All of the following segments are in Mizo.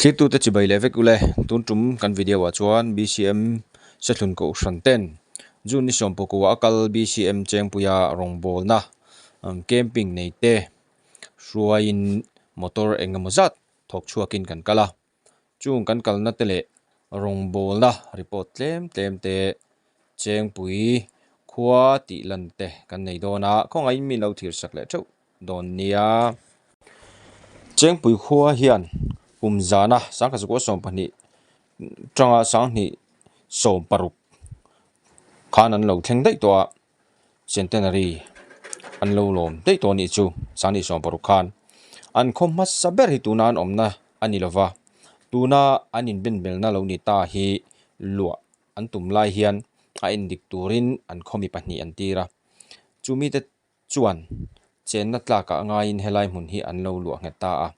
Thirtute chibai leh vek ule, tun tum kan video ah chuan BCM Sethlun Kohhran ten June ni sawmpakua a kal BCM Chengpuia rawngbawlna camping nei te hruaiin motor eng emaw zat thawk chhuakin kan kal a. Chung kan kalna te leh rawngbawlna report tlem tlem te Chengpui khua tih lan te kan nei dawn a, khawngaihin mi lo thir sak leh theuh dawn nia. Chengpui khua hian kum zana sangkhat zakua 12 tanga sanghnih 16 khan an lo thleng daih tawh a. Centenary an lo lawm daih tawh anih chu sanghnih 16 khan an khaw hmasa ber hi tuna an awmna a ni lova tuna an inbenbelna lo ni ta hi luah an tum lai hian a endik turin an khaw mi pahnih an tir a chumi te chuan chenna tlakah ngaiin helai hmun hi an lo luah nghet ta a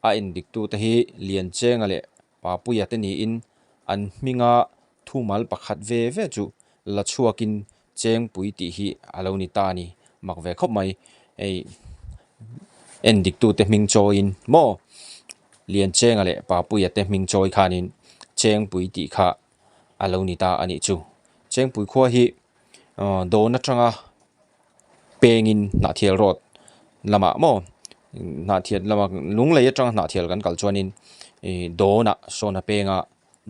a endik tute hi Lianchenga leh Papuia te niin an hminga thumal pakhat ve ve chu la chhuakin Chengpui tih hi a lo ni ta a ni mak ve khawp mai hei endik tute hming chawiin maw Lianchenga leh Papuia te hming chawi khanin Chengpui tih kha a lo ni ta a nih chu Chengpui khua hi dawn atanga pengin Hnahthial road lamah maw Hnahthial lama Lunglei atanga Hnahthial kan kal chuanin ih dawnah sawn a peng a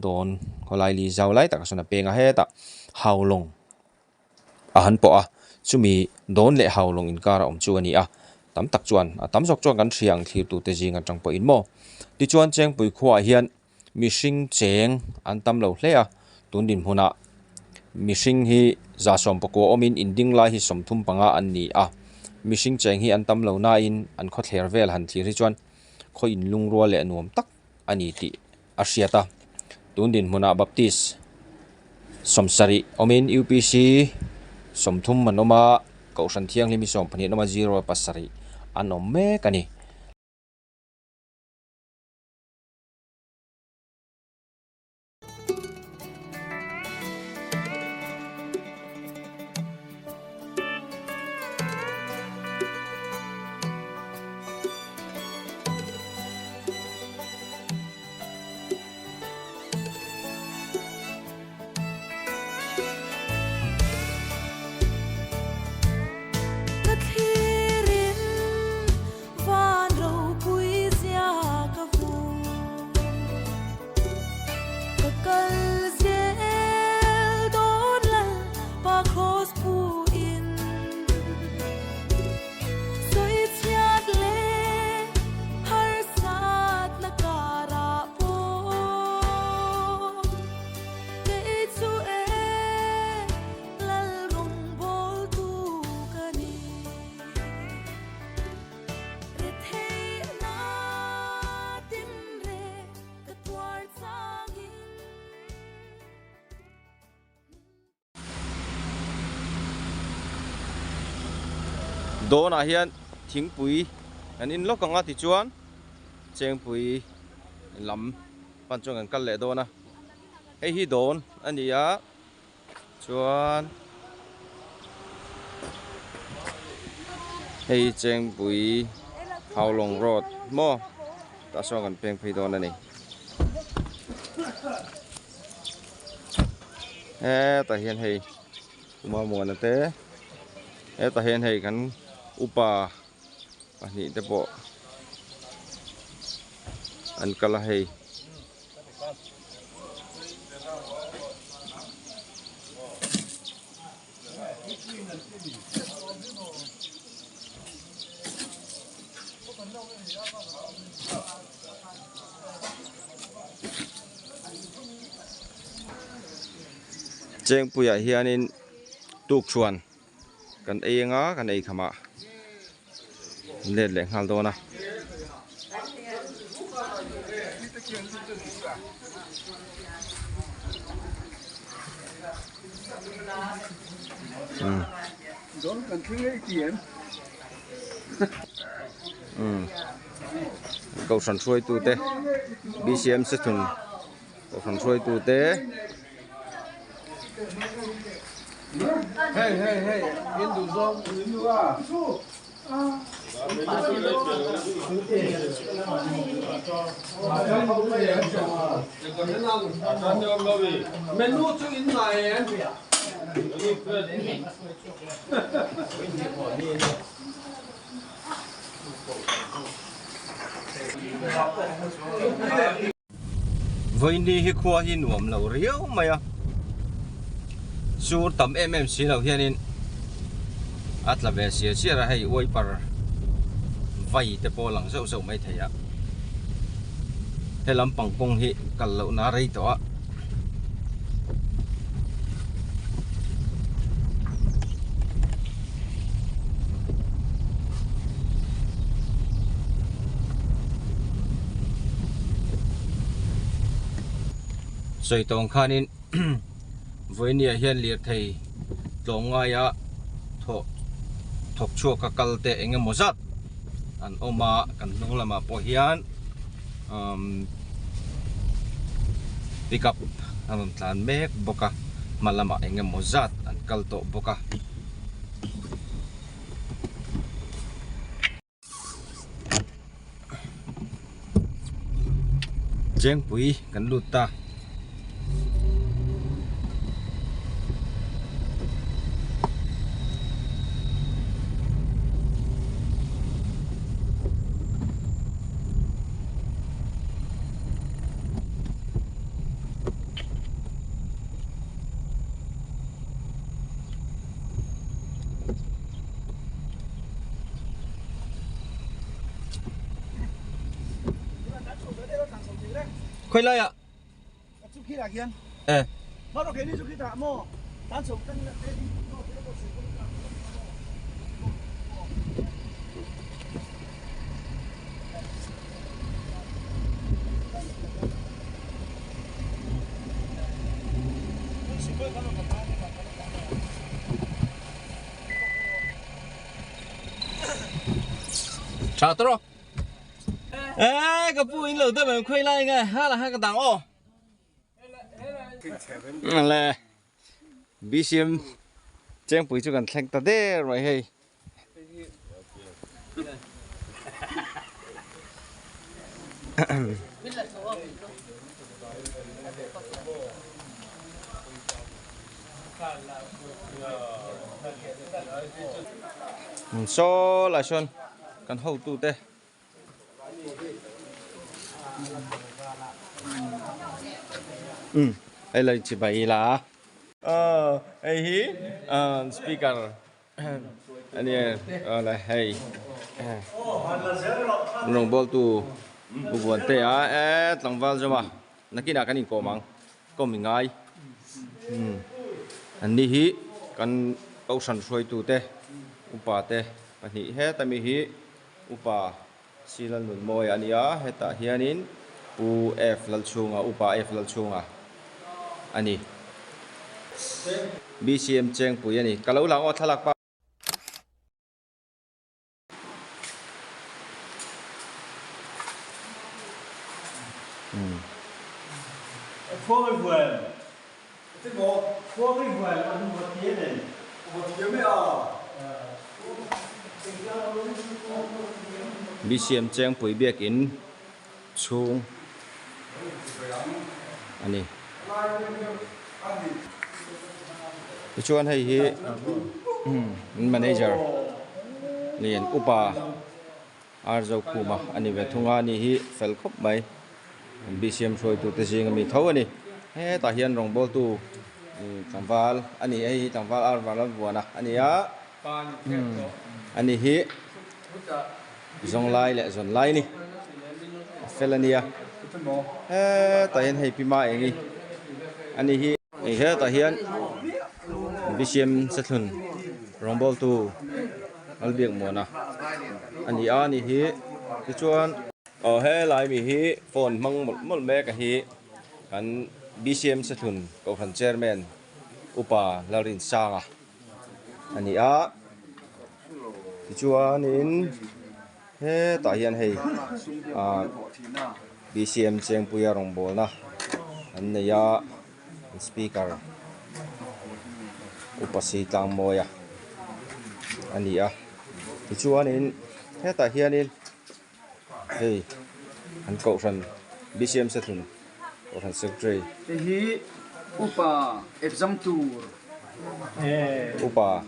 dawn khawlai li zau lai takah sawn a peng a hetah Haulawng a han pawh a chumi dawn leh Haulawng inkar a awm chu a ni a tam tak chuan a tam zawk chuan kan hria ang thlirtute zing atang pawhin maw tichuan Chengpui khuaah hian Mihring cheng an tam lo hle a, tun dinhmunah mihring hi 119 awmin inding lai hi 35 an ni a. Mihring cheng hi an tam lo nain an khawthler vel han thlir hi chuan khaw inlungrual leh nuam tak a ni tih a hriat a. Tun dinhmunah Baptist 70 awmin UPC 30 an awm a, Kohhran Thianghlim hi 12 an awm a, zero pasarih an awm mek a ni. Ka thlirin Van ropui zia ka hmu. Ka kal zel dawn lal pa Kraws pu in. Sawi chhiat leh harsat na karah pawh kei chu e lal rawngbawltu ka ni. Dawnah hian thingpui kan in lawk ang a tichuan Chengpui lam pan chuan kan kal leh dawn a hei hi dawn a ni a. Chuan hei Chengpui Haulawng road maw tah sawn kan peng phei dawn a ni hetah hian hei Uma Muana te hetah hian hei kan upa pahnih te pawh an kal a hei. Chengpuiah hianin tukṭhuan kan ei anga kan ei khamah let leh nghal dawn a. Kohhran hruaitute BCM Sethun Kohhran hruaitute Vawiini hi khua hi nuam lo riau mai a, sur tam em em si lo hianin a tla ve siar siar a, hei wiper vai te pawh a lang zeuh zeuh mai thei a, he lampang kawng hi kal lohna a rei tawh a. Sawi tawng khanin vawinia hian lirthei tlawmngaia thawh thawk chhuak a kal te eng emaw zat an awm a kan hnung lamah pawh hian umm pickup a rawn tlan mek bawk a hma lamah eng emaw zat an kal tawh bawk a. Chengpui kan lut ta. Khawi laiah e. Tha tawh rawh. Ê ka pu in lo deuh em khawi lai nge ha la ha ka dang aw. Le BCM chengpui chu kan thleng ta der mai hei. Saw lai sawn kan hotute hei lo inchibai ila hei hi speaker ania awle hei rawngbawltu Pu Vuantea e tlangval zawma nakinah kan inkawm ang kawm i ngai an ni hi kan kohhran hruaitute upa te pahnih heta mi hi upa Sila Nunmawia a ni a hetah hianin Pu F Lalchhunga upa F Lalchhunga a ni. BCM Chengpui a ni. Ka lo lang aw thlalak pa. BCM Chengpui biakin chhung a ni. Tichuan hei hi manager lian upa Arzo Khuma a ni ve thung a, ani hi fel khawp mai. BCM hruaitute zinga mi tho a ni. Hetah hian rawngbawltu tlangval a ni a, hei hi tlangval ar var lam vuana a ni a, ani hi zawnglai leh zawnlai a ni, a fel a nia. Hetah hian hei Pi Maengi a ni hi. Hei hetah hian BCM Sethlun rawngbawltu Lalbiakmuana a ni a, ani hi tichuan. Aw helai mi hi phone hmang mawlh mawlh mek a hi kan BCM Sethlun Kohhran Chairman Upa Lalrinsanga a ni a tichuanin hetah hian hei ah BCM Chengpuia rawngbawlna an nei a speaker Upa Sitlangmawia a ni a tichuanin. Hetah hianin hei an kohhran BCM Sethlun kohhran secretary. Hei hi upa exam tur. Upa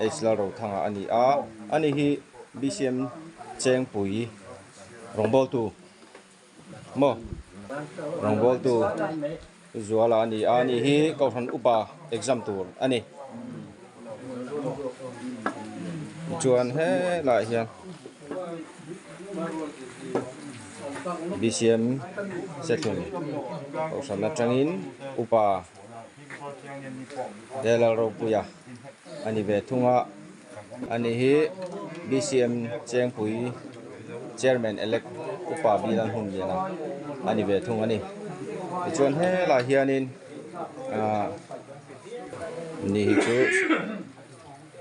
H Lalrothanga a ni a, ani hi BCM Chengpui rawngbawltu maw rawngbawltu Zuala a ni a, ani hi kohhran upa exam tur a ni. Tichuan helaiah hian BCM Sethlun kohhran atangin upa Lalropuia a ni ve thung a. Ani hi BCM Chengpui Chairman Elect Upa Bilan hun liana a ni ve thung a ni. Tichuan helaiah hianin ahh ni hi chu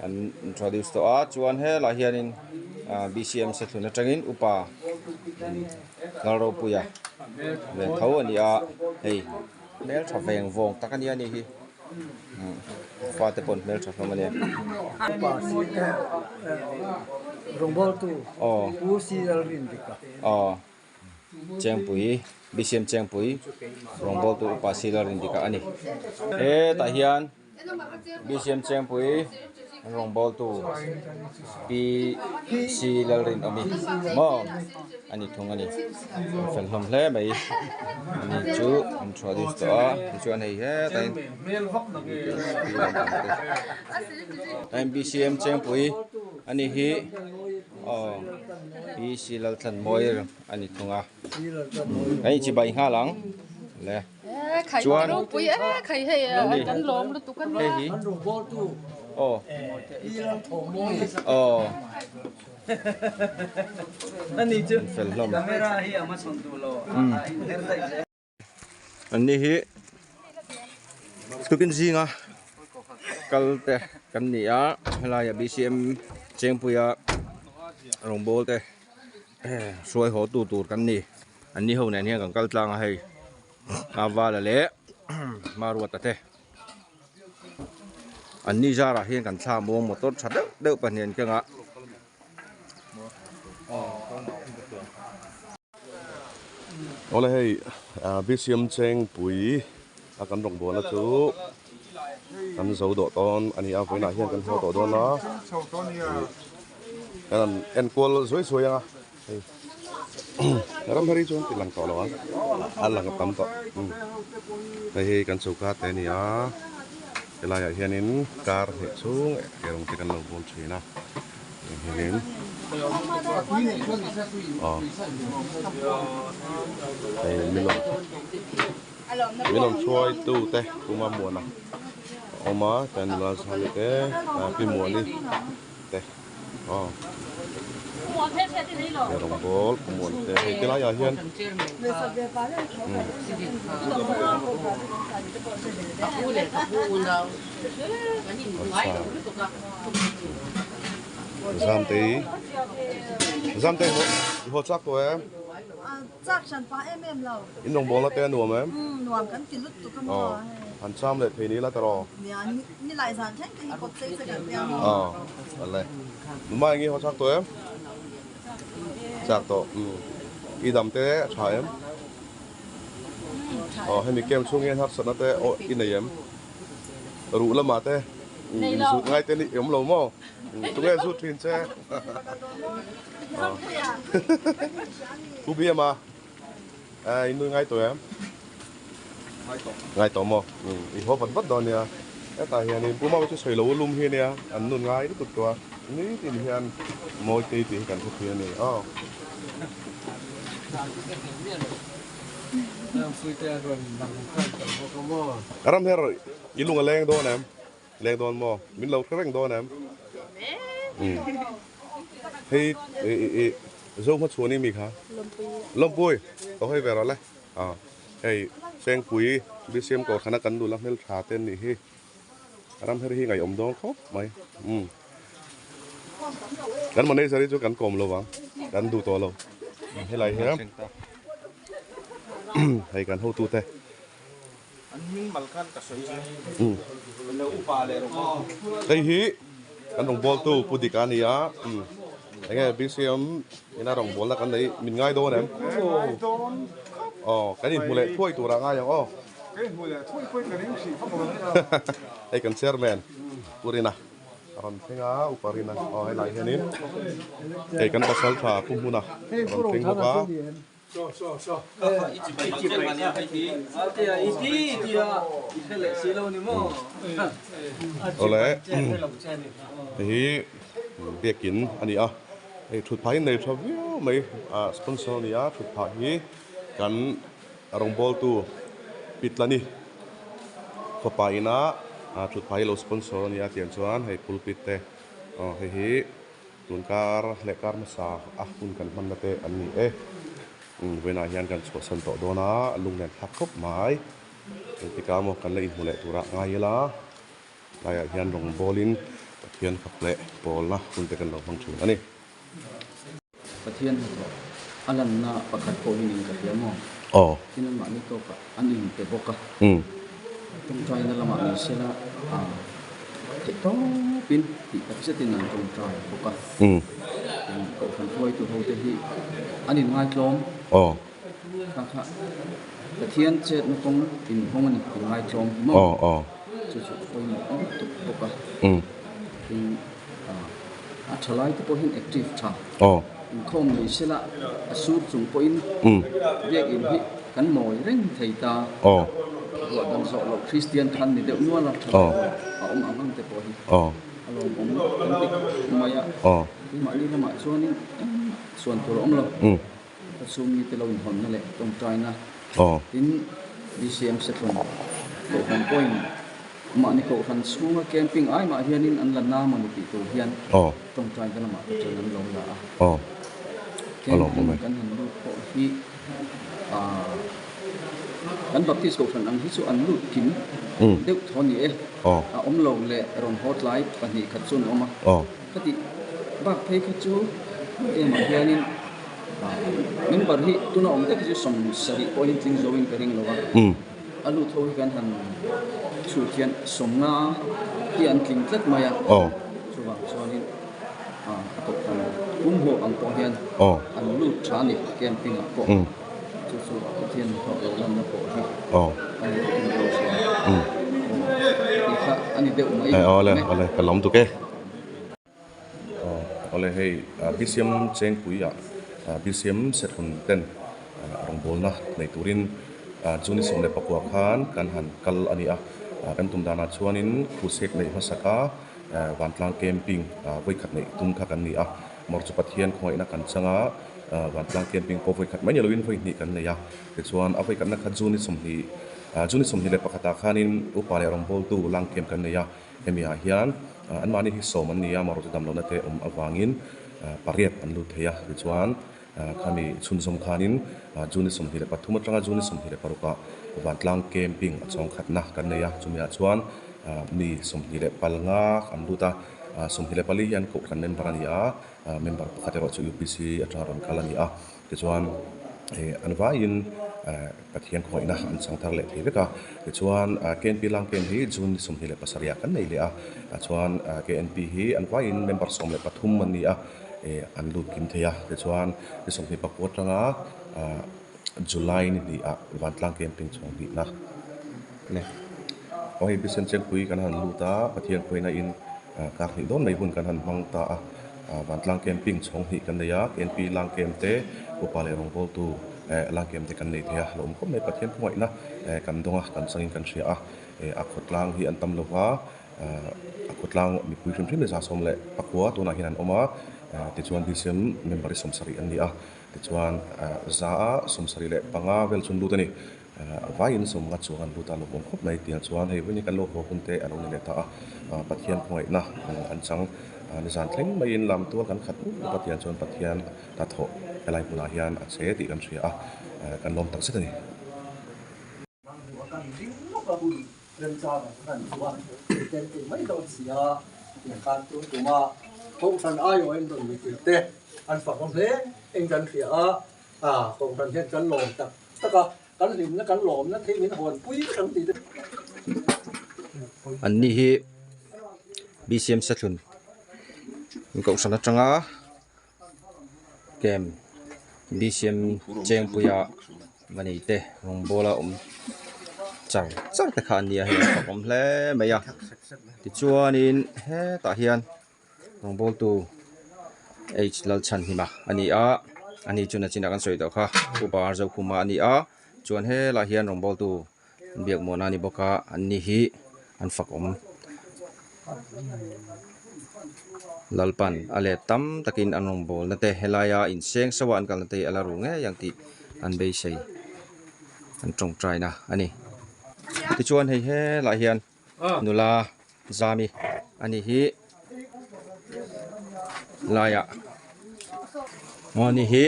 an introduce tawh a chuan helaiah hianin ahh BCM Sethlun atangin Upa Lalropuia ve tho a ni a hei hmeltha veng vawng tak a nia ni hi. Fate pawh an hmeltha hlawm a nia. Upa si rawngbawltu Pu Si Lalrindika. Aw Chengpui BCM Chengpui rawngbawltu Upa Si Lalrindika a ni. Hetah hian BCM Chengpui rawngbawltu Pi Si Lalrinawmi maw a ni thung a ni. An fel hlawm hle mai ani chu an introduce tawh a tichuan hei hetah hian BCM Chengpui a ni hi aw Pi Si Lalthlanmawi a ni thung a a inchibai nghal ang le. Chuan hei hi aw aw an fel hlawm an ni hi tukin zinga kal te kan ni a helaiah BCM Chengpuia rawngbawl te hruai haw tu tur kan ni an ni ho nen hian kan kal tlang a hei Avala leh Maruata te an ni zarah hian kan thla muang motor tha deuh deuh pahnih an keng a. Awle hei BCM Chengpui a kan rawn bualna chu kan zo dawh dawn a ni a vawiinah hian kan haw tawh dawn a kan han enkual zuai zuai ang a. Hei ram her hi chuan ti lang tawh lo a a lang tam tawh hei hi kan choka te a ni a helaiah hianin kar hnih chhung erawng te kan lo bawl thin a hianin aw hei min rawn min rawn hruaitu te Pu Mamuana a awm a chuan nula Zali te Pi Muani te aw he rawngbawl kawmuan te hei ti laiah hian Zamtei Zamtei i haw chak tawh em? Chak hran pah em em lo. In rawngbawlna te a nuam em? Umm nuam kan ti lutuk a maw hei. Aw, han cham leh thei ni la tawh. Nia, ni lai zan thleng te hi kawt chei che kan tia maw. Aw, ale. Numa eng i haw chak tawh em? Chak tawh, umm. I dam te a tha em? Umm, tha e. Aw, hemi camp chhung hian harsatna te aw i nei em? Ruh lamah te inzut ngai te ni awm lo maw? Tunge zut thin che? Pu Biama, i nui ngai tawh em? Ngai tawh maw? I haw vat vat dawn nia. Hetah hianin Pu Mama chu sawi lo lum hi ania, an nun ngai lutuk tawh a. Nitin hian Mawitei tih hi kan hre thei a ni aw. Ram her i lung a leng dawn em? Leng dawn maw? Min lo hre reng dawn em? Hei i zo hma chhuan i mi kha? Lawmpui. Ka hawi ve rawh le. Hei Sengpui BCM Kohhrana kan nula hmeltha te an nih hi. Ram her hi ngaihawm dawn khawp mai. Kan manager hi chu kan kawm lo vang. Kan duh tawh lo. Helai hian hei kan hotute. An hming mal khan ka sawi zui. Lo upa leh rawh. Hei hi kan rawngbawltu Pu Dika a ni a. Enge BCM ina rawngbawlna kan nei min ngai dawn em? Ngai dawn khawp. Aw kan inhmu leh thuai tur ah ngai ang aw. Ka inhmu leh thuai pawhin ka ring hrih vak lo nia. Hei kan chairman Pu Rina a rawn thleng a, Upa Rina aw helai hianin hei kan pasal tha Pu Hmuna a rawn thleng bawk a. Awle hei hi biakin a ni a, hei thut phah hi nei tha viau mai a sponsor a ni a thut phah hi kan rawngbawltu Pitlani fapa ina thut phah hi lo sponsor a ni a tiang chuan hei pulpit te aw hei hi. Tunkar leh kar hmasa a hun kan hmanna te an ni e. Vawiinah hian kan chhuahsan tawh dawn a, lunglen thlak khawp mai. Engtikah maw kan la inhmu leh turah ngai ila, tlaiah hian rawngbawlin Pathian fak leh pawlna hun te kan lo hmang thin a ni. Pathian hnathawh a lanna pakhat pawh hi niin ka hria maw? Aw. Tin anmahni tawkah an inpe bawk a. Tawngtaina lamah ni sela theih tawpin tih tak zetin an tawngtai bawk a. Tin Kohhran hruaitu ho te hi an inngaitlawm. Kha kha Pathian chetna kawng inhawng a ni, inngaitlawm hi maw? Chu chu a pawimawh lutuk bawk a. Tin a thalai te pawh hian active tha. Inkhawm ni sela a sur chung pawhin biakinn hi kan mawi reng thei ta. Ruah dan zawh loh Kristian khan ni deuh nual a thalai a awm ang ang te pawh hi a lawmawm kan ti khawp mai a. Keimahni lamah chuanin engmah suan tur a awm lo. Ka chhungmite lo inhawnna leh tawngtaina tin BCM Sethlun Kohhran pawhin mahni kohhran chhunga camping ai mah hianin an la nam a ni tih tur hian tawngtaina lamah te chuan an lo la a. Camping kan han lut pawh hi kan Baptist kohhran ang hi chu an lut kim deuh thaw ni e. A awm lo leh rawn haw tlai 2 khat chu an awm a. Khati bak phei kha chu emah hianin member hi tuna awm tak hi chu 70 pawhin tling zoin ka ring lo a, a lut ho hi kan han chhut hian 50 hi an tling tlat mai a, chuvang chuanin a kohhran pumhawk ang pawh hian an lut tha a ni camping ah pawh chu chu Pathian hlawh lo lanna pawh hi a ni bawkin ka lo hria a, tih kha a ni deuh mai awm e. Ka lawm tuk e. Awle hei BCM Chengpui ah BCM Sethlun ten rawngbawlna nei turin June 19 khan kan han kal a ni a. Kan tum danah chuanin crusade neih hmasak a vantlang camping vawikhat neih tum kha kan ni a. Mawr chu Pathian khawngaihna kan chang a, vantlang camping pawh vawikhat mai ni loin vawihnih kan nei a. Tichuan a vawikhatna kha June 20 June 21 ah khanin upa leh rawngbawltu lang camp kan nei a. Hemi ah hian anmahni hi sawm an ni a, amaherawhchu damlohna te awm avangin pariat an lut thei a. Tichuan khami chhunzawm khanin June 23 atanga June 26 ah Vantlang Camping a chawng khatna kan nei a. Chumi ah chuan mi 25 an lut a, 24 hi an kohhran member a ni a, member pakhat erawh chu UPC atanga rawn kal a ni a. Tichuan an vaiin Pathian khawngaihna an chang thar leh thei vek a. Tichuan KNP lang camp hi June 27 ah kan nei leh a. Chuan KNP hi an vaiin member 13 an ni a, an lut kim thei a. Tichuan ni 29 atanga July ni hnih ah Vantlang camping chhawng hnihna a ni. Aw hei Bisen Chengpui kan han lut a, Pathian khawngaihna in Kar hnih dawn mai hun kan han hmang ta a, Vantlang Camping chhawng hnih kan nei a, KNP Lang Camp te, Upa leh rawngbawltu Lang Camp te kan nei thei a, lo awm khawp mai Pathian hmangaihna kan dawng a, kan changin kan hria a, a khawtlang hi an tam lo va, a khawtlang mipui hrim hrim hi 119 tunah hian an awm a, tichuan BCM member hi 70 an ni a, tichuan 175 vel chu an lut a ni. Vaiin sawmnga chuang an lut a, lawmawm khawp mai tiang chuan hei vawiin kan lo haw hun te a lo ni leh ta a, Pathian khawngaihna an chang nizan thleng maiin lam tual kan khat mup mup a tiang chuan Pathian hnathawh helai hmunah hian a che tih kan hria a, kan lawm takzet a ni. Tak a, kan hlimna kan lawmna thei min hawnpui vek ang tih te. An ni hi BCM Sethlun Kohhran atanga Camp BCM Chengpuia va nei te rawngbawla awm char char te kha an nia hei a fakawm hle mai a tichuanin hetah hian rawngbawltu H Lalchhanhima a ni a ani chu nachinah kan sawi tawh kha Upa Arzokhuma a ni a chuan helaiah hian rawngbawltu Biakmuahna a ni bawk a an ni hi an fak awm Lalpan a let tam takin an rawn bawlna te helaia inseng sauh a an kalna te hi a la ru ngei ang tih an beisei an tawngtaina a ni. Tichuan hei helaiah hian nula Zami a ni hi laiah aw ni hi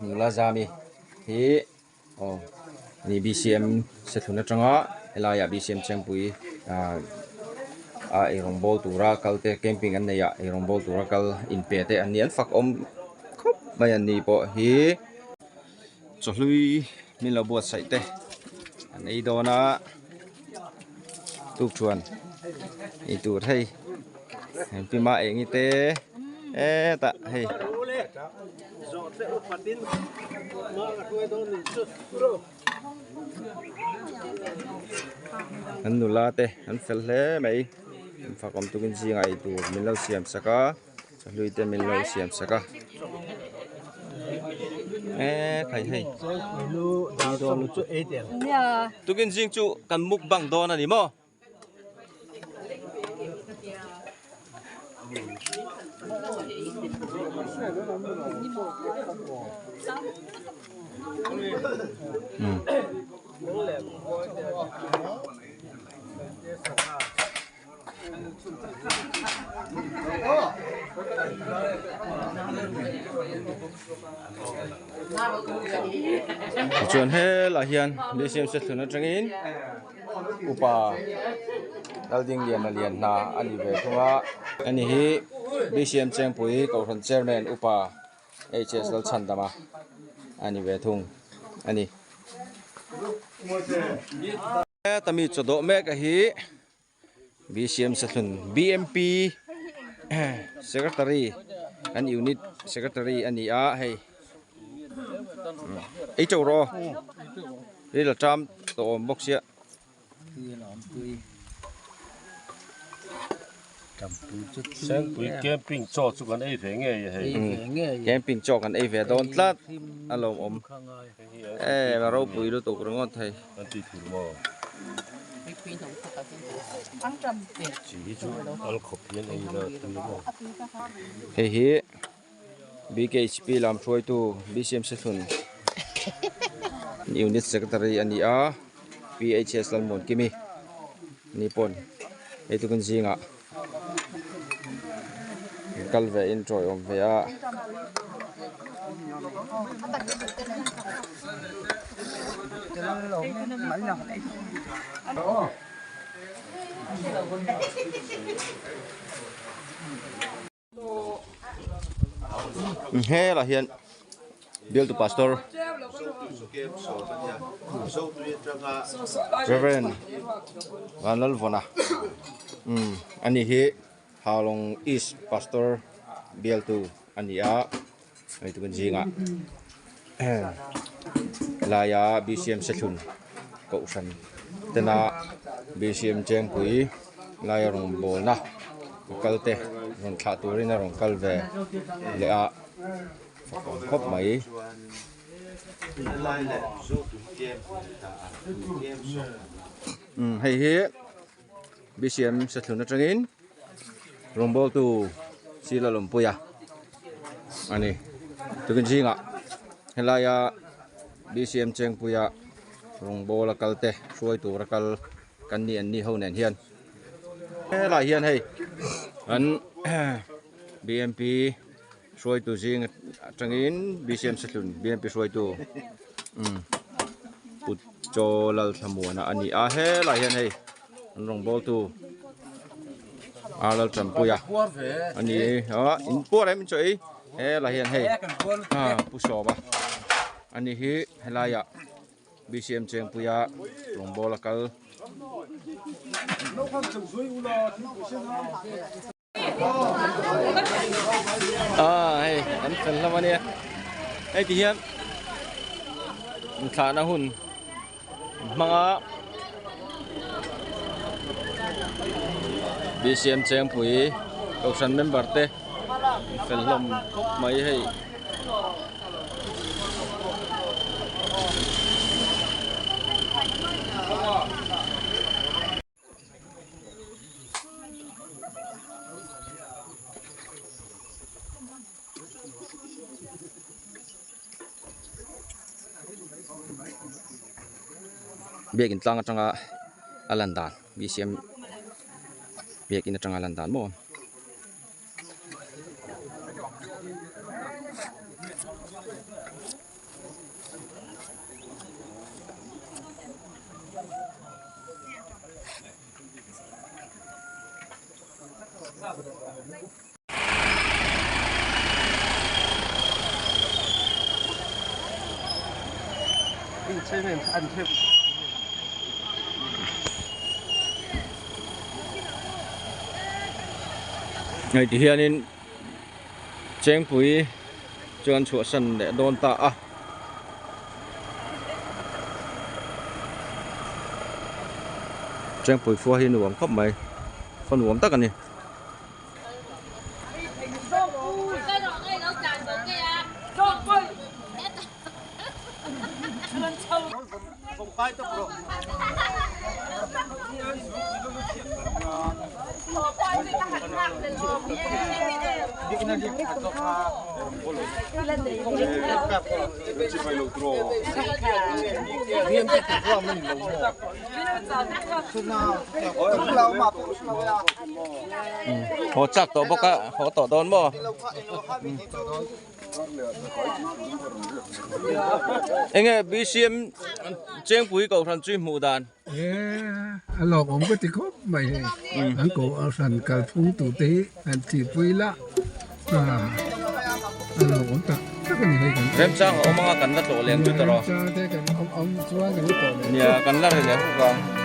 nula Zami hi. Aw ani BCM Sethlun atanga helaiah BCM Chengpui ah a eirawng bawl tura kal te camping an neih ah eirawng bawl tura kal inpe te an ni an fak awm khawp mai an ni pawh hi chawhlui min lo buatsaih te an ei dawn a tukṭhuan ei tur hei engpima eng te hetah hei. An nula te an fel hle mai an fak awm tukin zingah ei tur min lo siam sak a chahlui te min lo siam sak a eee khai hei tukin zing chu kan mukbang dawn a ni maw. Tichuan helaiah hian Museum Sethlun atangin Upa Laldingliana lian hna a ni ve thung a. Ani hi BCM Chengpui Kohhran Chairman Upa HS Lalchhandama a ni ve thung a ni. Heta mi chaw dawh mek a hi BCM Sethlun BMP Secretary an Unit Secretary a ni a hei ei teuh rawh aw. Ril a ṭam tawh awm bawk sia. Sengpui camping chaw chu kan ei ve ngei a hei. Camping chaw kan ei ve dawn tlat a lawmawm. Em a ropui lutuk ringawt thei. Kan ti thur maw? Chi hi chu al khawp hian ei ila tui maw? Hei hi. BKHP lam hruaitu BCM Sethlun Unit Secretary a ni a, PHS Lalmuankimi ni pawn hei tukin zingah kal ve in tawi awm ve a. Helah hian bialtu pastor Reverend Vanlalvawna umm ani hi Haulawng East pastor bialtu a ni a hei tukin zingah laia BCM Sethlun Kohhran tena BCM Chengpui laia rawngbawlna kal te rawn thlah turin a rawn kal ve leh a fakawm khawp mai. Hei hi BCM Sethlun atangin rawngbawltu Sila Lawmpuia a ni. Tukin zingah helaia BCM Chengpuia rawngbawla kal te hruai tura kal kan ni an ni ho nen hian helaiah hian hei an BMP hruaitu zing atangin BCM Sethlun BMP hruaitu umm Pu Chaw Lalthlamuana a ni a helaiah hian hei an rawngbawltu Arlal Tanpuia a ni a in puar em chaw ei helaiah hian hei Pu Sawma a ni hi helaiah BCM Chengpuia rawngbawla kal. Ah hei an fel hlawm a nia. Hei ti hian inthlahna hun hmang a BCM Chengpui Kohhran member te fel hlawm khawp mai hei. Biakin tlang atanga a lan dan bcm biakin atanga a lan dan maw. Hei ti hianin Chengpui chuan chhuahsan leh dawn ta a. Chengpui khua hi nuam khawp mai, khaw nuam tak a ni. Haw chak tawh bawk a, haw tawh dawn maw? Enge BCM Chengpui Kohhran chu i hmuh dan? E a lawk awm ka ti khawp mai hei. An Kohhran kalphung tur te hi han thihpui ila a lawk awm tak tak a ni hei kan. Remchang a awm anga kan la tlawh lem chu ta rawh. Remchang te kan awm awm chuan kan la tlawh lem. Nia kan la ri leh huk a.